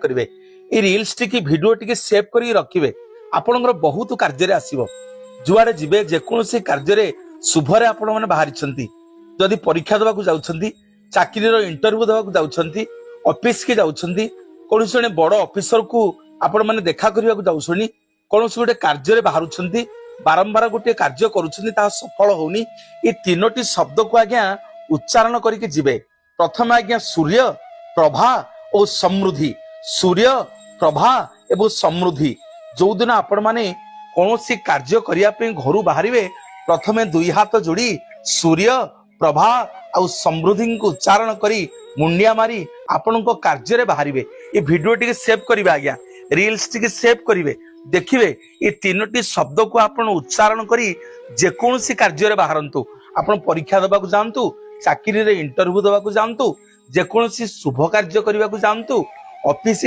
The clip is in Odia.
କରିବେ। ଏଇ ରିଲ୍ସ ଟିକେ, ଭିଡିଓ ଟିକେ ସେଭ୍ କରିକି ରଖିବେ, ଆପଣଙ୍କର ବହୁତ କାର୍ଯ୍ୟରେ ଆସିବ। ଯୁଆଡେ ଯିବେ, ଯେକୌଣସି କାର୍ଯ୍ୟରେ ଶୁଭରେ ଆପଣମାନେ ବାହାରିଛନ୍ତି, ଯଦି ପରୀକ୍ଷା ଦେବାକୁ ଯାଉଛନ୍ତି, ଚାକିରିର ଇଣ୍ଟରଭ୍ୟୁ ଦେବାକୁ ଯାଉଛନ୍ତି, ଅଫିସକି ଯାଉଛନ୍ତି, କୌଣସି ଜଣେ ବଡ ଅଫିସରକୁ ଆପଣମାନେ ଦେଖା କରିବାକୁ ଯାଉଛନ୍ତି, କୌଣସି ଗୋଟେ କାର୍ଯ୍ୟରେ ବାହାରୁଛନ୍ତି, ବାରମ୍ବାର ଗୋଟିଏ କାର୍ଯ୍ୟ କରୁଛନ୍ତି, ତାହା ସଫଳ ହଉନି, ଏ ତିନୋଟି ଶବ୍ଦକୁ ଆଜ୍ଞା ଉଚ୍ଚାରଣ କରିକି ଯିବେ। ପ୍ରଥମେ ଆଜ୍ଞା ସୂର୍ଯ୍ୟ, ପ୍ରଭା ଓ ସମୃଦ୍ଧି। ସୂର୍ଯ୍ୟ, ପ୍ରଭା ଏବଂ ସମୃଦ୍ଧି। ଯୋଉଦିନ ଆପଣମାନେ କୌଣସି କାର୍ଯ୍ୟ କରିବା ପାଇଁ ଘରୁ ବାହାରିବେ, ପ୍ରଥମେ ଦୁଇ ହାତ ଯୋଡି ସୂର୍ଯ୍ୟ, ପ୍ରଭା ଆଉ ସମୃଦ୍ଧିଙ୍କୁ ଉଚ୍ଚାରଣ କରି, ମୁଣ୍ଡିଆ ମାରି ଆପଣଙ୍କ କାର୍ଯ୍ୟରେ ବାହାରିବେ। ଏ ଭିଡିଓ ଟିକେ ସେଭ୍ କରିବେ ଆଜ୍ଞା, ରିଲ୍ସ ଟିକେ ସେଭ୍ କରିବେ। ଦେଖିବେ, ଏ ତିନୋଟି ଶବ୍ଦକୁ ଆପଣ ଉଚ୍ଚାରଣ କରି ଯେକୌଣସି କାର୍ଯ୍ୟରେ ବାହାରନ୍ତୁ, ଆପଣ ପରୀକ୍ଷା ଦେବାକୁ ଯାଆନ୍ତୁ, ଚାକିରିରେ ଇଣ୍ଟରଭ୍ୟୁ ଦେବାକୁ ଯାଆନ୍ତୁ, ଯେକୌଣସି ଶୁଭ କାର୍ଯ୍ୟ କରିବାକୁ ଯାଆନ୍ତୁ, ଅଫିସ